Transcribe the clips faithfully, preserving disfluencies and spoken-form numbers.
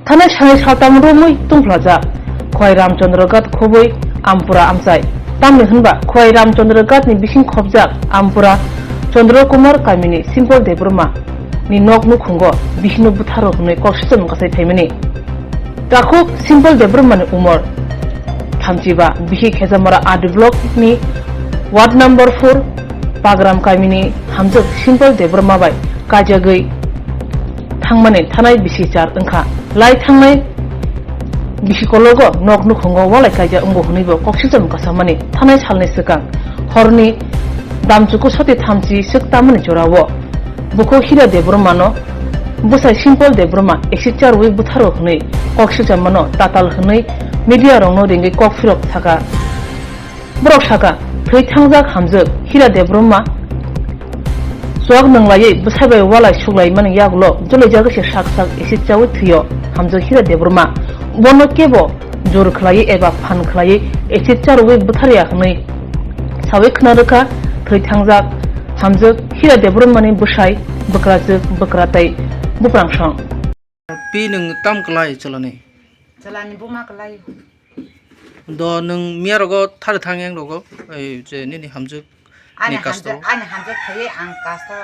Thanai sanai saltam romwi tungphlajak Khwai Ramchandra Ghat khobwi Ampura amchai. Tamni hwnba Khwai Ramchandra Ghat ni bising khobjak Ampura Chandra Kumar kamini Simple Debbarma ni nok nukhungo bihikno butharo hwnwi kok sicham kasai phaimani. Takhuk Simple Debbarma ni umor thamchiba, bihik Khejamara R D block ni ward number four Pagram kamini hamjwk Simple Debbarma bai kaijagwi thangmani thanai bisi char wngkha. Lai thangnai bisi kologo nok nukhungo walai kaijak wngo hwnwibo kok sicham kasamani thanai salni swkang horni damchuku soti thamchi swk tamani jorao bukhuk Hira Debbarmano bwsai Simple Debbarma acid charwi butharo hwnwi kok sichammano tatal hwnwi media rokno ringwi kok phirok thaka. Borok sakha, thwi thangjak hamjwk Hira Debbarma chuak nwnglaiwi bwsai bai walai suklaimani yagulo jolaijagwi se sak sak acid chaui thwio hamjwk Hira Debbarma. Bono kebo jor khlaiwi eba phan khlaiwi acid charwi butharya hwnwi saui khna rwkha thwi thangjak hamjwk Hira Debbarmani bwsai, bwkrajwk, bwkra tei buprangsong. Pi nwng tam klai chwlani? Chwlani buma klai. Do nwng miya rogo thari thang yang rogo, ei je nini hamjwk ani ni kasto. Hamjwk, ani hamjwk thwi ang kasto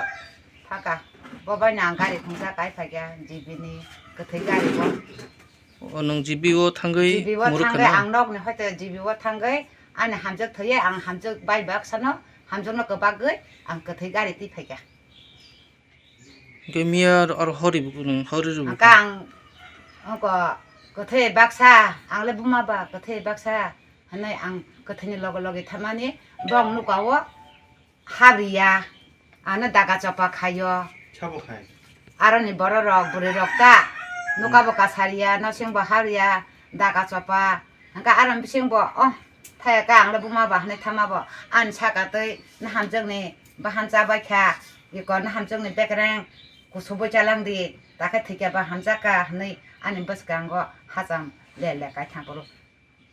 thaka. Bo bai nang gari thungsa kai phai kya G B ni kwthwi gari bo. O nwng G B o thangwi G B o muruk thangwi khana? Ang nok ni hoite G B o thangwi ani hamjwk thwi ang hamjwk bai bak sano hamjwk no kwbagwi ang kwthwi gari twi phai kya. Hwnkhe miya aro hori rw-, hori rw-, Hwnkhe ang oko kwthwi baksa, ang le buma ba kwthwi baksa hwnwi ang kwthwini loge loge thamani bong nuka o habriya, ano daga chopa khaio. Sabo khai. Aroni borok rok, bwrwi rok ta nuka bo kasariya, nosing bo habriya, daga chopa. Hwnkhe aroni bising bo, oh, thaya khe ang le buma ba hwnwi thama bo. Ani saka twi na hamjakni bahan chabai kha, iko na hamjakni bekereng kusubui chalang di, takhe thwikya ba hamjak kha hwnwi ani bwskango hacham le le kai thang phuru.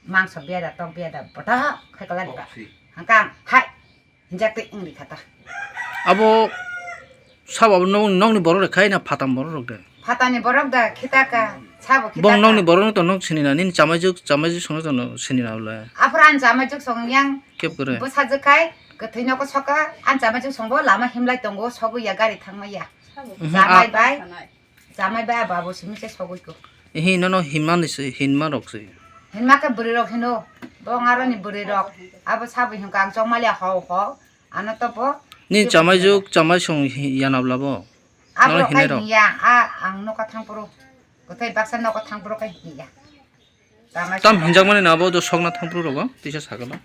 Mangso beda tok beda bothok khai kala di ba. Hwnkhe ang hai hinjak twi wng di kha ta. Abo sabo abo nong-, nongni borok rok khai na phatam borok rok de? Phatani borok da khita ka, sabo khita ka. Bong nongni borok no to nok sinina, nini chamaijuk, chamaijuk songno to no sinina bole. Aphuru ani chamaijuk song yang kep kore. Bwsajwk khai, kwthwi nogo soka, ani chamaijuk songbo lama himlai tongo, sogwi ya gari thangmai ya. Mhm, chamai a- bai, chamai bai abo simi se sogwi ko. Ehi nono hinmani se, hinma rok se. Hinma khe bwrwi rok hino, bong aroni bwrwi rok, abo sabo hinka ang chongmali ya hau hau. Ano tobo. Ni chamaijuk, chamai song hi-, yanabla bo? Abo nang rok hinai kai rok. Hiya, a, ang noka thang phuru. Kothai baksa noka thang phuru kai hiya. Chamai tam song hinjak mani na bo do sokna thang phuru rogo, tisa sagala.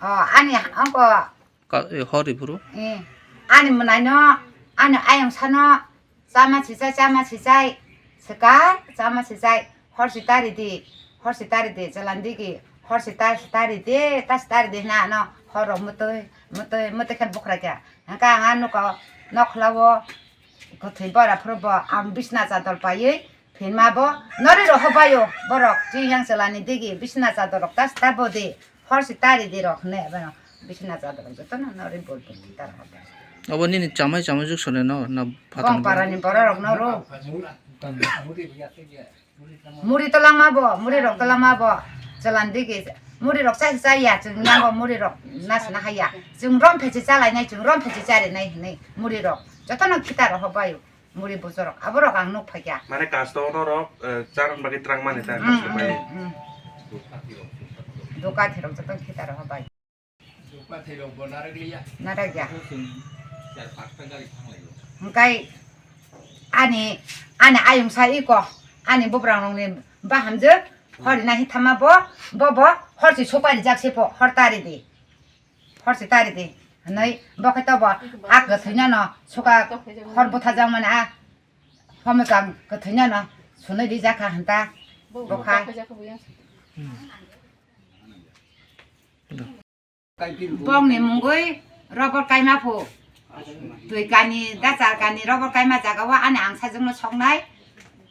O, ani angko. Ka, e, hori phuru. E, ani mwnai no, ani ayang sano, Chama sisai, chama sisai, swkar, chama sisai, horsi tari di, horsi tari di, chalandi ki, horsi ta-, tari di, tas tari di hina ano, horo mutui, mutui, mutui khe bukhra kya. Hangka ang a nuko, nokhlao, kwthwi bora phuru bo, ang bisna chador paiwi, phinma bo, nori roho baio, borok, chiyang chalani digi, bisna chador rok tas ta bo di. Horsi tari di rok hwnwi abo bisna chador rok jotono nori bol bol di tar hoda. Abo nini chamai chamai juk sone no na phatang. Bong parani borok rok no ro. Muri tolangma bo, muri rok tolangma bo. Chalan digi muri rok chai chai ya chwng yango muri rok nasna haya. Chwng rom phechi chalai nai chwng rom phechi chari nai hwnwi muri rok jotono khita rok hobaio. Muri bosorok, aborok ang nuk phaikha. Mane kasto norok, eh, charan bagwi trang mani ta. Mm, kasto mm, bai. Mm. Doka thirok joto khita roho bai. Doka thirok bo narak liya. Narak ya. Chwng char pasta gari thanglaio. Hwnkhe ani, ani ayung sa iko, ani bubrang rokni bahamjwk, hori nahi thama bo, bo, bo, horsi sopari jak se pho, hor tari di. Horsi tari di, hwnwi bo khe tobo a kwthwinano suka hor buthajakmani a homojang kwthwinano sunwi rijak kha hwnta bo khai. Bongni mungwi robor kaima phu. Twi kani, dachar kani robor kaima jagao ani angsajwkno soknai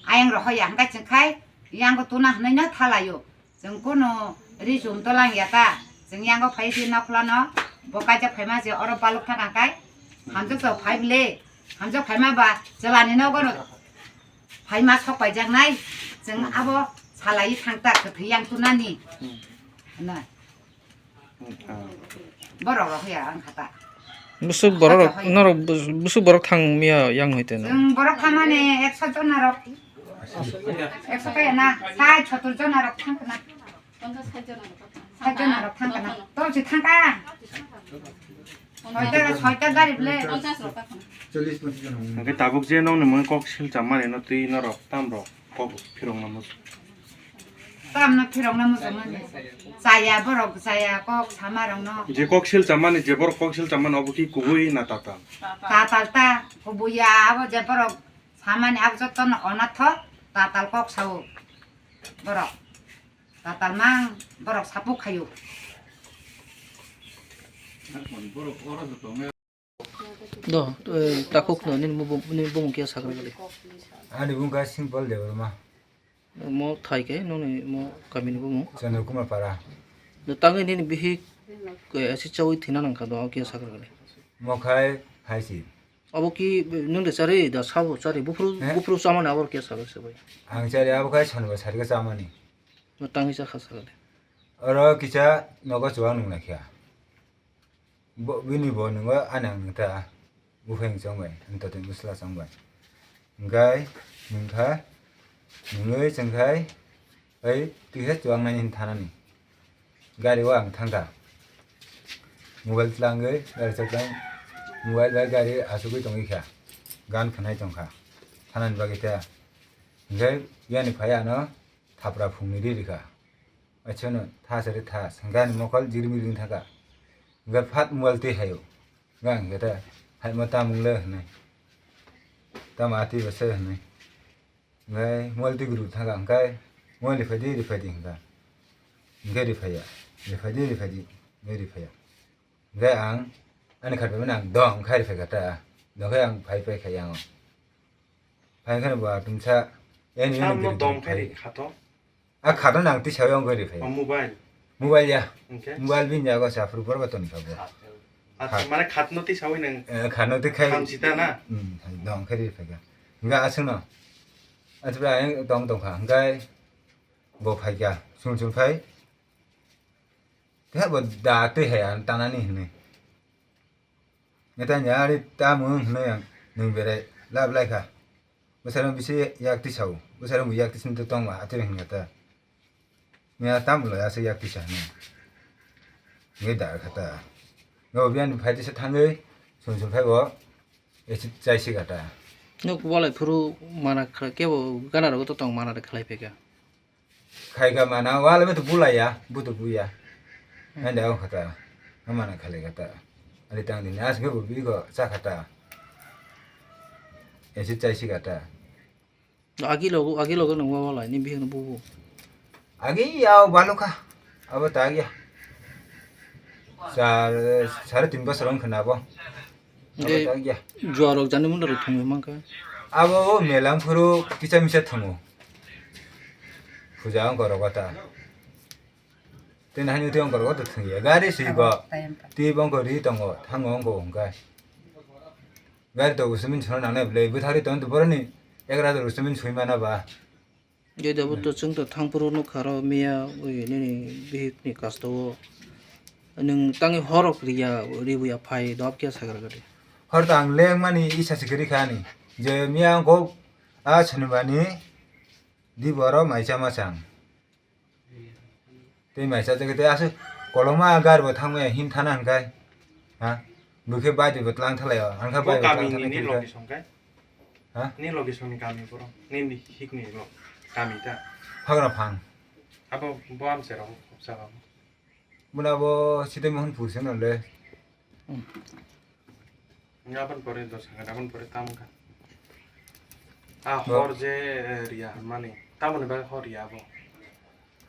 ayang rohoya hwnkhe chwngkhai yango tuna hwnwino thalaio. Chwng kunu ri chum tolang ya ta. Chwng yango phai di nokhlano bo kaijak phaima se oro baluk thang kai. Hamjak to phai bile. Hamjak phaima ba chwlani nogo no phaima sok paijak nai. Chwng abo salai thang ta kwthwi yang tunani. Hmm. Na. Hmm, ah. Borok rok ya ang khata. Busuk borok rok, Khata hoya. Norok bus-, busuk borok thang miya yang hoite na. Chwng borok thamani ekso jona rok. Ekso kaya na, sai sotor jona rok thang na. Sat jona rok thang na. Tol si thang ka. Soita, soita gari ble. Hwnkhe tabuk je nokni mungwi kok silcham mani no twi norok tam rok kok phirokna muchung. Tamno phirokna muchungmani. Chaya borok chaya kok samarokno. Je kok silcham mani, je borok kok silcham mani obo ki kubui na tatal? Tatal ta kubuya abo je borok samani abo jotono onathok tatal kok sao borok. Tatal mang borok sapuk khayo. Do, eh, takhuk no, nini bumung, nini bumung khe sakra gali. Ani bumung kha Simple Debbarma. Mo thai khe, noni mo kamini bumung? Chandra Kumar Para. Do, tangwi nini bihik, eh, asi chawi thina nangkha do, khe sakra gali. Mo khai hai si. Abo ki, nung de chari, da sabo chari, buphuru, Eh? Buphuru chamani abo khe sakra se bai. Ang chari abo khai sanba sarika chamani. Do, tangwi chakha sakra gali. Oro kisa nogo chuwak nung naikha. Bo, bini bo nungo ani ang nungta buphang chong bai, ang totwi bwsla chong bai. Hwnkhe nungkha, nungwi chwngkhai, bai twisa chuwak nani hinwi thanani. Gari o ang thangkha. Mobile tlangwi, gari chwtlang, mobile bai gari achugwi tongwi kha. Gan khwnai tongkha. Thanani bagwi ta. Hwnkhe yani phai ano thapra phungni ri rikha. Achano thas ari thas, hwnkhe ani mokol jiring miring thangkha. Hwnkhe phat mobile twi haio. Hwnkhe ang hwnkhe ta, "Hai mo tamung le?" hwnwi. "Tamo ati bo se?" hwnwi. Hwnkhe mobile twi guru thangkha, hwnkhe, "Mo riphai di, riphai di," hwnkha. Hwnkhe riphaiya. "Riphai di, riphai di," hwnkhe riphaiya. Hwnkhe ang ani khat bai mani ang dong khai riphai kha ta. Dong khai ang phai pai kha yang. Phai khe bo tumsa, "Ani, ani Tamo gari dong khai khai ri khato? A khato nang tisa yang gari phai." O mobile. Mobile ya. Hwnkhe? Mobile bin ya go sa phuru borok toni kha bo. Acha, mane khatno tisa wi nang. Eh, khatno twi khai. Khamsita na? Hmm, dong khai ri phai kha. Hwnkhe aswkno. Acha bra ang tong tong kha. Hwnkhe bo phai kha. Sum sum khai. Tei bo da twi hai ang tanani hwnwi. Netanya ari tamung hwnwi ang nwng berai lab lai kha. Bwsarok bisi yak tisao. Bwsarok bo yak tisni tongma atwi hwnkha ta. Miya tamlo aswk yak tisa hwnwi. Ngai da kha ta. Ngo biyani phai tisa thangwi sum sum phai bo esi chai si kha ta. Nuk walai phuru mana kha-, kebo gana rogo to tong mana de khlai phaikha. Khai kha mana, wala beto bulaiya, buto buya. Hmm. Ande o khata, amana khalai khata. Ari tang dini, asge bo bigo cha khata. Esi chai si khata. Agi logo, agi logo nang wala ni bihik no bubu. Agi yao balukha, abo ta agi ya. Sar, sare tin bosor wng khna abo. Abo Hwnkhe ta agi ya. Juarok jani munda rok thangwi mankha. Abo o melang phuru kisa misa thango. Puja wng korok ta. Tini hani twi wng korok ta thangya. Gari si go. Twi wng kori tongo. Thango wng ko wngkha. Gari to usumin sono nangnai bwlai. Bwthari tong to boroni ek rajar usumin sui mana ba. Jodi abo to chwng to thangphuru nukha ro miya ui nini bihik ni kasto o. Nwng tangwi horok riya ribuya phai dop khe sakra gari. Hor to ang lengmani isa se kwrwi kha ani. Je miya wng ko a Shonibani di boro maisa machang. Tei mai cha jagwi tei aswk koloma gari bo thangmaya hin thana hwnkhai. Ha? Bwkhe bai twi bo tlang thalai o. Hwnkhai bai bo tlang thalai ni logi song kai? Ha? Ni logi song ni kami boro. Ni ni hik ni lo kami ta. Hagra phang. Abo bo am se rong khopsa ba. Muna bo site mohon pur se no le. Hmm. Aboni pore dos hajar, aboni pore tamo kha. A hor je, eh, riya mani. Tamoni bagwi hor riya bo?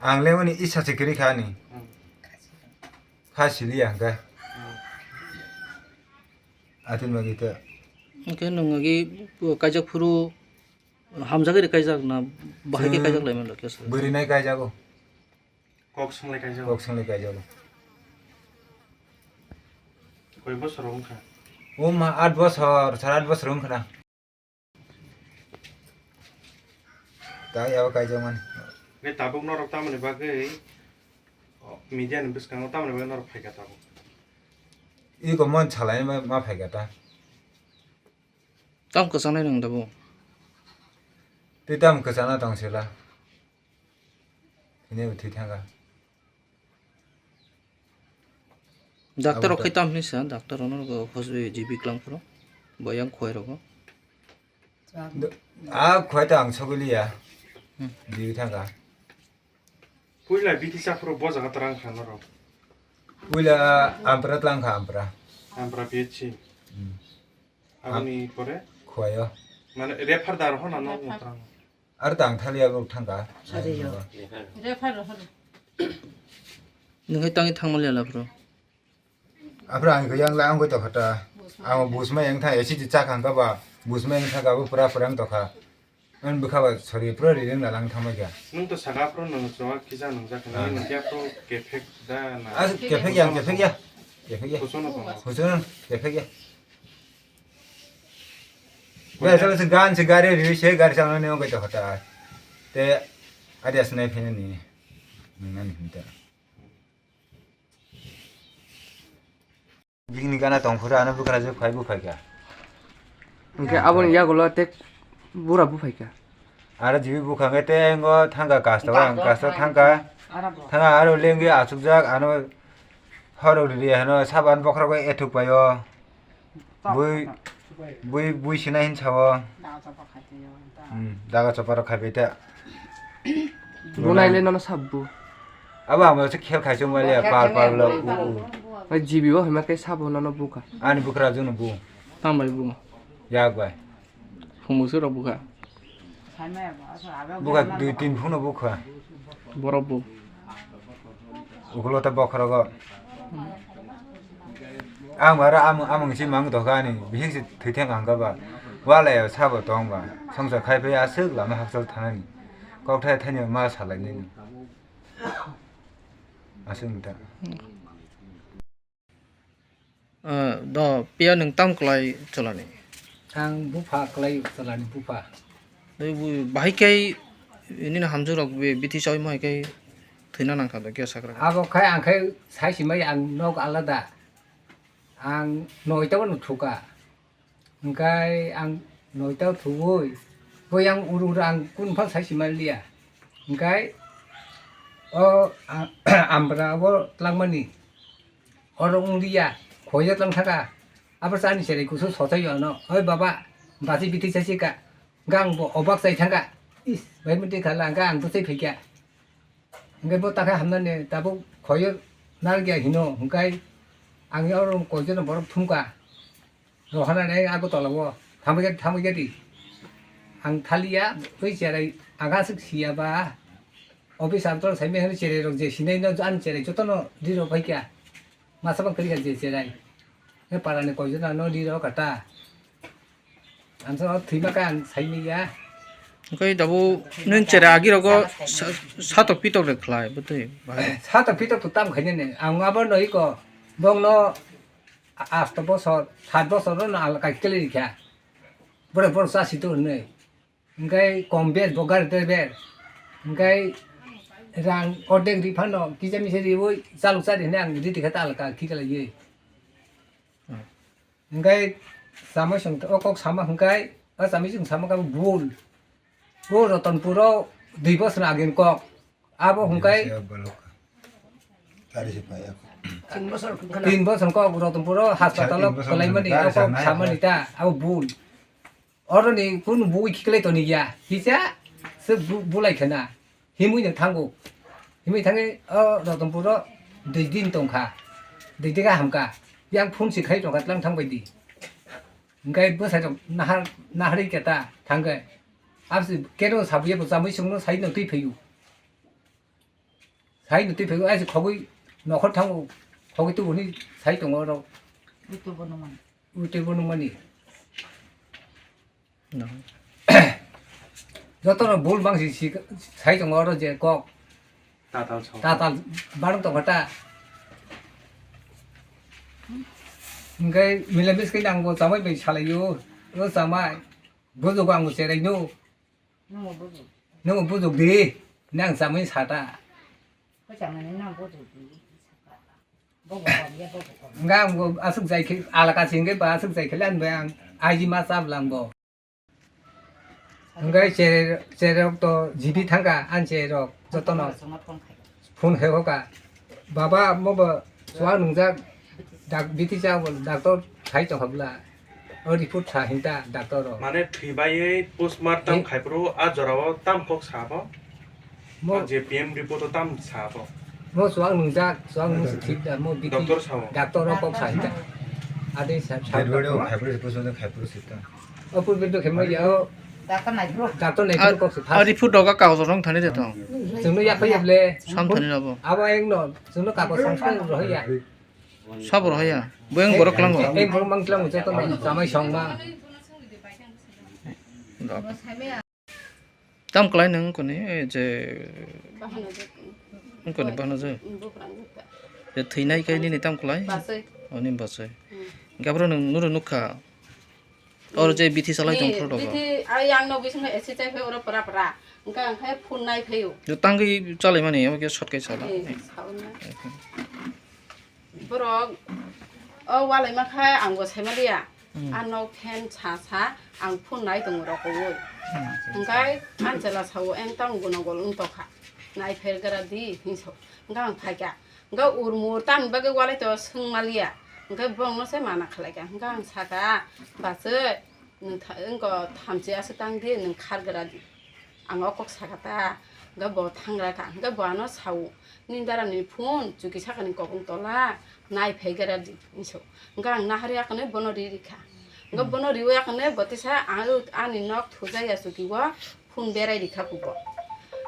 Ang le mani isa se kwrwi kha ani. Hmm. Kha siliya hwnkhe. Hmm. Atin bagwi te. Hwnkhe nwng agi kaijak phuru hamjagwi kaijak na bahai khe kaijak lai mano kesa? Bwrwi nai kaijago. Kok swnglai kaijago. Kok swnglai kaijago. Koi bosor wngkha? O ma, aat bosor, sara aat bosor wngkha na. Kaya o kaijak mani. Nai tabuk norok tamoni bagwi, o, media ni bwskango tamoni bagwi norok phaikha tabuk? Iko mon salai ma, ma phaikha ta. Tam kwchangnai nwng tabuk? Tei tam kwchangna tong sila. Hini bo thwi thangkha. Doctor Abo rok ta- khai tam hinwi sa, doctor rok no hos-, G B klang phuru, bo yang khwai rogo. Do-, a khwai ta ang sogwi liya. Hmm. G B thangkha. Puila bithi chaphuru bo jaga twrang kha norok. Puila ampra tlang kha, ampra. Ampra P H C. Hmm. Aboni pore? Khwai o. Mane refer dar ho na no twrang? Ar tang thali abo thangkha. Sari yo. Refer ho. Nwng hai tangwi thangma liya la bro. Aphra ang yang la ang koi tokha ta. Ang busma yang tha esi di chak hangka ba. Busma yang tha ka bu pura pura ang tokha. Ang bukha ba sorry pura ri reng la lang thangma kya. Nwng to saka pro nwng chwa kisa nwng jak. Ah. Nwng kya pro kefek da na. Ah, kefek ya, kefek ya. Kefek ya. Kusono to. Kusono kefek ya. Bai sala se gan se gari ri se gari sa ne koi tokha ta. Te adia snai phene ni. Nwng ani hinta. Bini gana tongphuru ano bwkha je phai buphaikha. Hwnkhe aboni yagulo tek bura buphaikha. Aro jibi bukha hwnkhe tengo thangkha kasto ang kasto thangkha. Thangkha aro lengwi achukjak ano horo riri hano saban bokhorogo ethuk paio. Bui, bui, bui sinai hin sao. Hmm, daga choparo khaibai ta. Bunai le nono sabbu. Abo ang se khel khai chong mali pal pal lo. Bai jibi bo hema ke sabo nono buka. Ani bukra junu bu. Tang bai bu. Yak bai. Phungu se rok buka. Bukha dui tin phunu bukha. Borok bo. Ukulo ta bokhorogo. Ang bara amung amung si mang doka ni bihik si thwitheng ang ba. Wala ya sabo tong ba. Songsa khai phe aswk lama hakchal thanani. Kok thai thani ma salai ni. Aswk ta. Ah, do, piya nwng tam kwlai chwlani? Ang bupha kwlai chwlani bupha. Tei bu-, bahai khe nini hamjwk rok be bithi chawi mo hai khe thwina nang kha do khe sakra. Abo khai ang khai sai simai ang nok alada. Ang noita bono thuka. Hingkai ang noita thuwi bo yang uru uru ang kun phal sai simai liya. Hingkai o, a-, ambra bo tlangmani. Oro wng liya, khoya tlang thaka. Abo chani cherai kusu sochai yo no. Oi baba, basi bithi chasi ka. Gang bo obak chai thangka. Is, bai mati khala ang, ang to chai phaikya. Hingke bo takha hamnani tabuk khoyo nargya hino, hingkai ang oro koijono borok thumka. Rohana nai Agartala o thamwi, thamwi di. Ang thaliya, oi cherai, ang aswk siya ba. Office abtoro saimai hwnwi cherai rok je sinai no, ani cherai jotono ri rok phaikya. Masa bang kwrwi kha je cherai. He parani koijono no ri rok kha ta. Ang sa thwima kha ang saimai ya. Oke, dabu nung cherai agi rogo sa-, satok pitok re khlai, bwtwi bahai. Satok pitok to tam khainani. Ang abo no iko bongno asto bosor, sat bosor no alka kele rikha. Borok borok chasi to hwnwi. Hingkai kom ber bo gari driver. Hingkai rang ordek ri phano kisa misa riwi chalok chari hwnwi ang riti kha ta alka khi khlaiwi. Hingkai chamui chwng o kok sama hingkai o chamui chwng sama kha bul. Bo Ratanpuro dui bosor agini kok. Abo hingkai tin bosor kok Ratanpuro hospital o kwlaimani o kok samani ta abo bul. Oroni kunu bui khiklai toni ya. Kisa se bu-, bulai khana. Himui no thango. Himui thangi o Ratanpuro dui din tongkha. Dui diga hamka. Yang phone si khai tongkha tlang thang bai di. Hingkai bwsai rok nahar, naharwi keta thangkhe. Absi kero sabuya bo chamui chwngno sai no twi phaio. Sai no twi phaio, aisi khogwi nokhor thango. Khogwi tubuni sai tongo oro. Ui tubunu mani. Ui tubunu mani. No. Jotono bul bangsi si-, sai tongo oro je kok. Tatal song. Tatal barang tongkha ta. Hingke milamis khe nangbo chamai bai salaio. O chamai. Bojogo angbo cheraino. Nangbo bojo. Nwng bujuk di, nang chamui sata. Ko chamani nang bujuk di. Bobo kom ya, bobo kom. Nga bo asuk jai khe alaka singke ba asuk jai khe lan bang aji ma chap lang bo. Hingke chere, cherok to jibi thangka, an cherok jotono phone khe hoka. Baba, mo bo suang nungjak, dak-, biti cha bo doctor khai tongkha bwla. O report sa hinta doctor rok. Mane thwi baiwi postmortem khai phuru a jorao tam kok sa bo? Mo je P M report o tam sa bo? Mo suang nungjak, suang nung thik da, mo biti doctor sao. Doctor rok kok sa hinta. Ade sa, sa. Dead body o khai phuru report o khai phuru sita. O purbe to khemo ya o. Doctor nai phuru. Doctor nai phuru kok sa. A report doga kagoj rong thani de to. Chwngno ya phai ya ble. Sam thani rabo. Abo ek no, chwngno kagoj sam sa roh ya. Sabo roh ya. Bo yang borok klango. Ek borok mang klango joto no, chamai song ma. Tam kwlai nwng wngkoni, eh, je wngkoni bahano je. Je thwinai khe nini tam kwlai? Oni bachai. Gabro nwng nuro nukha. Oro je bithi salai tong phuru dogo. Bithi ai yang no bising A C chai phai oro pra pra. Engka ang khai phun nai phaio. Jo tangwi chalai mani amo khe short kai sala. Borok o walai ma khai ang bo sai ma liya. Hmm. Ano fan sa sa ang phun nai tongo rok oi. Hmm. Hingkai an chela sao eng tang guno gol wng tokha. Nai pher gra di hinso. Hingka ang phaikha. Hingka urmur tang bagwi walai to swng ma liya. Hingka bong no se mana khalai kha. Hingka ang saka bachai nwng tha-, wngko thamchi aswk tang di nwng khar gra di. Ang o kok saka ta, hingke bo thangra kha, hingke bo ano sao, "Nini dara ni phone chuki sakani kok wng tola, nai phai gra di," hinwi sao. Hingke ang nahar ya khe bono ri ri kha. Hingke bono riwi ya khe bo tisa ang ani nok thuja ya chuki o phone berai ri kha kubo.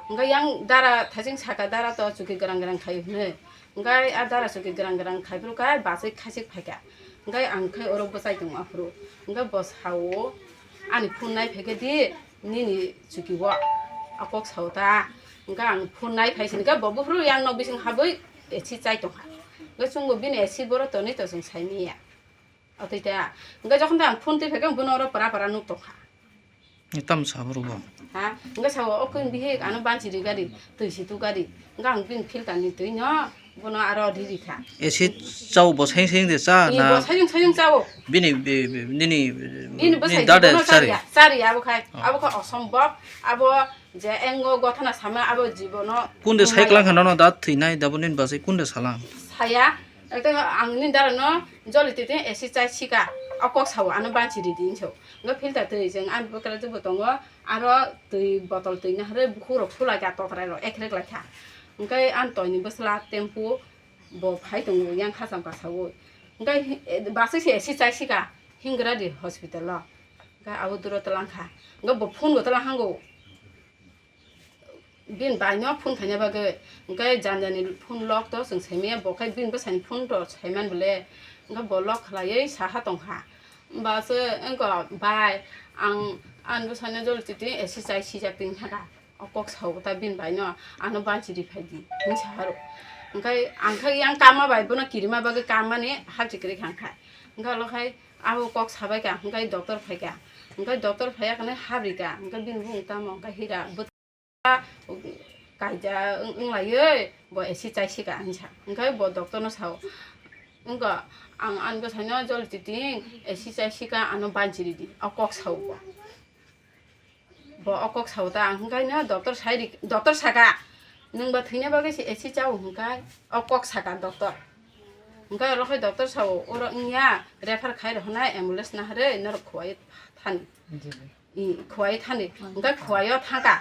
Hingke yang dara thajing saka, "Dara to chuki grang grang khai," hinwi. Hingke a dara chuki grang grang khai phuru khe bachai khaisik phai kha. Hingke ang khe oro bwchai tongo aphuru. Hingke bo sao, "Ani phone nai phai khe di." Nini chuki o a kok sao ta. Hingke ang phone nai phai sini khe bo buphuru yang nok bising habwi A C chai tongkha. Hingke chwngbo bini A C boro tonwi to chwng sai manya. Otwi ta. Hingke jokhon ta ang phone twi phai khe bono oro para para nuk tongkha. Tam sa boro bo. Ha? Hingke sao o kung bihik ano banchi ri gari, twi si tu gari. Hingke ang bini filter ni twi no. Bono aro riri kha. Esi chao bo sayung sayung de cha na? Bo sayung sayung chao. Bini, bi-, bi-, nini, bini bwsai dade jibono chari. Chari, abo khai, abo khai osombob, abo je engo gothana sama, abo jibono. Kunde sai klang kha nono da thwinai, dabo nini bwsai kunde salang? Saya, ekta ang nini dara no joli tete esi chai sika, o kok sao, ano banchi ridi hinso. Ngo filter twi jeng, ani bwkra jebo tongo, aro twi botol twi naharwi bukhuk rok sulai kha, tokrai rok ekrek lai kha. Hingke ani toini bwsla tempo, Bo phai tongo yang khacham kasaui. Hingke hi-, e, bachai se esi chai sika Hingradi hospital o. Hingke abo duro twlang kha. Hingke bo phone bo twlang hango. Bini bai no phone khaina bagwi. Hingke jani jani phone log to chwng sai maya, bo khe bini bwsani phone to sai man bole. Hingke bo log khlaiwi saha tong kha. Ba se wngkha bai ang ani bwsano jol titi esi chai sijak tong thaka. O kok sao ta bini bai no ano banchi ri phai di hinwi sa haro. Hingke ang khe yang kama bai bono kirima bagwi kamani hapchi kwrwi kha hingkha. Hingke alo khai abo kok sabai kha hingke doctor phai kha. Hingke doctor phai ya khe hap ri kha hingke bini bung tamo hingke hira bwtha kaija wng-, wng lai oi bo esi chai sika hinsa. Hingke bo doctor no sao wngkha ang ani bwsai no jol titi esi chai sika ano banchi ri di o kok sao bo. Bo o kok sao ta, ang hingkai no doctor sai ri, doctor saka, "Nwng ba thwina bagwi se esi chao," hingkai o kok saka doctor. Hingkai oro khai doctor sao, "Oro wngya, refer khai rw hwnai ambulance naharwi norok khwlai thani." I, khwlai thani, hingkai khwlai o thangka.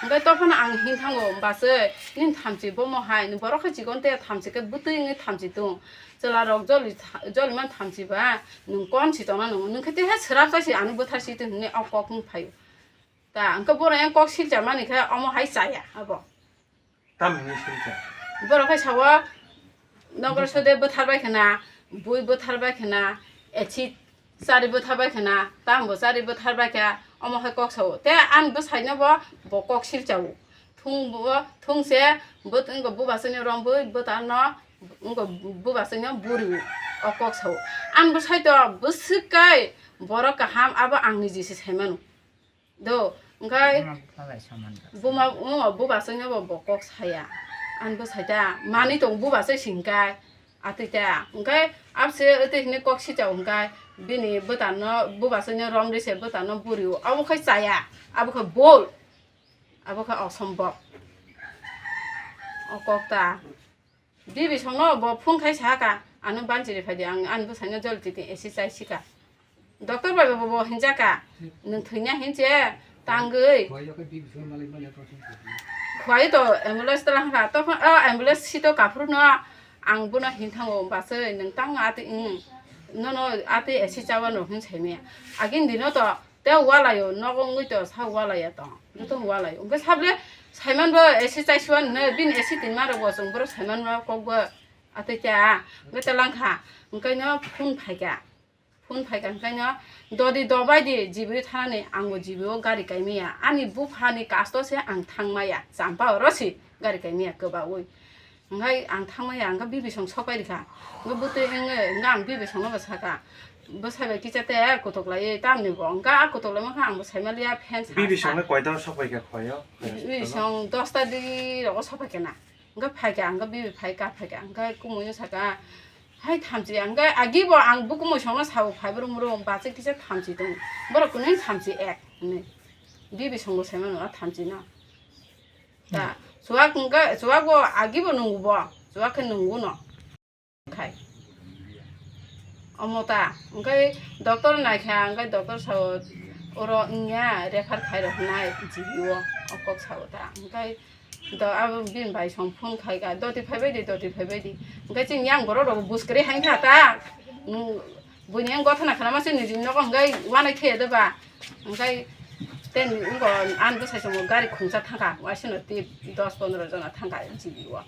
Hingkai tophano ang hin thango, "Bachai, nini thamchi bomo hai, borok khe chikon te thamchi khe bwtwi wngwi thamchi tung. Chwla rok joli tha-, joli man thamchi ba, nwng kon si tongna nwngo, nwng khe teha swrap chai si ano bwthar si tong," hinwi o kok wng phaio. Ta, hwnkhe borok yang kok silcha mani khe omo hai chaya abo. Tam hwnwi silcha? Borok khe sao, "Nokra sode bwthar bai khna, bui bwthar bai khna, esi chari bwthar bai khna, tam bo chari bwthar bai kha," omo hai kok sao. Te ani bwsai no bo, bo kok silcha o. Thung bo, thung se, bo, wngkha bubasani rombui, bwtano, wngkha bubasani buri o kok sao. Ani bwsai to bwswk kai borok kaham abo ang niji se sai mano. Do, Hwnkhe buma, o, bubaswino bo, bo kok saya. Ani bwsai ta manwi tong bubaswi singkha. Atwi ta. Hwnkhe abse atwi hwnwi kok sichao hwnkhe bini bwtarno, bubaswino romri se bwtarno burio. Abo khe chaya. Abo khe bol. Abo khe osombok. O kok ta. Bibi songno bo phone khai saka, "Ano banchiri phaidi, ang ani bwsaino jol titi esi chai sika." Doctor bai bo, bo hinjaka, "Nwng thwina hinche, tangwi." Khwai to ambulance tala hwnkha, tokho, "O ambulance sito kaphuru no, ang bono hinthango, bachwi nwng tang ati, nono ati esi chawa no," hin saimaya. Agin dino to, Tei walaio, nogo wngwi to sa walaiya tong, joto walaio. Hwnkhe sable saimanbo esi chaisuan hwnwi, bini esi tinmarokbo chwng borok saimanma kokbo atwi cha. Hwnkhe telangkha, hwnkhe no phone phaikha. Phone phaikha hwnkhe no, "Dodi dobaidi G B thanani, angbo G B o gari kaimaya. Ani buphani kasto se ang thangmaya, champa oro si gari kaimaya kwbaui." Hwnkhe ang thangmaya, hwnkhe bibisong sopai rikha. Hwnkhe bwtwi wngwi, hwnkhe ang bibisongno bo sakha, "Bwsai bai kisa te kotok laiwi tamni bo?" Hwnkhe a kotok laima khe ang bo saimaliya, fan sa Bibi sa. Songno koita sopai kha khoyo? Bibisong dosta di rogo sopai kha na. Hwnkhe phaikha, hwnkhe bibi phaikha, phaikha. Hwnkhe kumuino sakha, "Hai thamchi," hwnkhe agi bo ang bo kumui songno sao, "Phai brum brum, bachwi kisa thamchi tong." Borok kwnwi thamchi ek hwnwi. Bibisong bo saimano a thamchi no. Ta, chuwak hwnkhe, chuwak bo agi bo nungo bo, chuwak khe nungo no. Khai. Omo ta, hwnkhe doctor naikha, hwnkhe doctor sao, "Oro wngya, refer khai rok nai G B o," o kok sao ta. Hwnkhe do, abo bini bai song phone khai kha, "Doti phaibai di, doti phaibai di." Hwnkhe chini yang borok rok buskri hai kha ta. Nung, buini yang gothana khana ma se niji nogo hwnkhe wanai thaya de ba. Hwnkhe ten wngkha, ani bwsai chwng gari khungsa thangkha, waisano tei dos pondro jona thangkha G B o.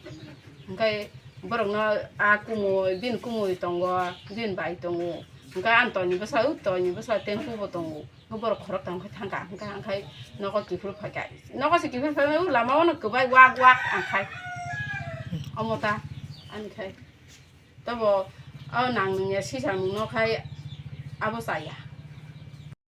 Hwnkhe borokno a kumui, bini kumui tongo, bini bai tongo. Hwnkhe ani toini bwsa, o toini bwsa tempo bo tongo. Hwnkhe borok khoroktham khe thangkha, hwnkhe ang khai nogo kiphil phaikha. Nogo se kiphil phaimani o lama o no kwbai wak wak ang khai. Omo ta, ani khai. Tabo o nang nungya sisa nungno khai abo chaya.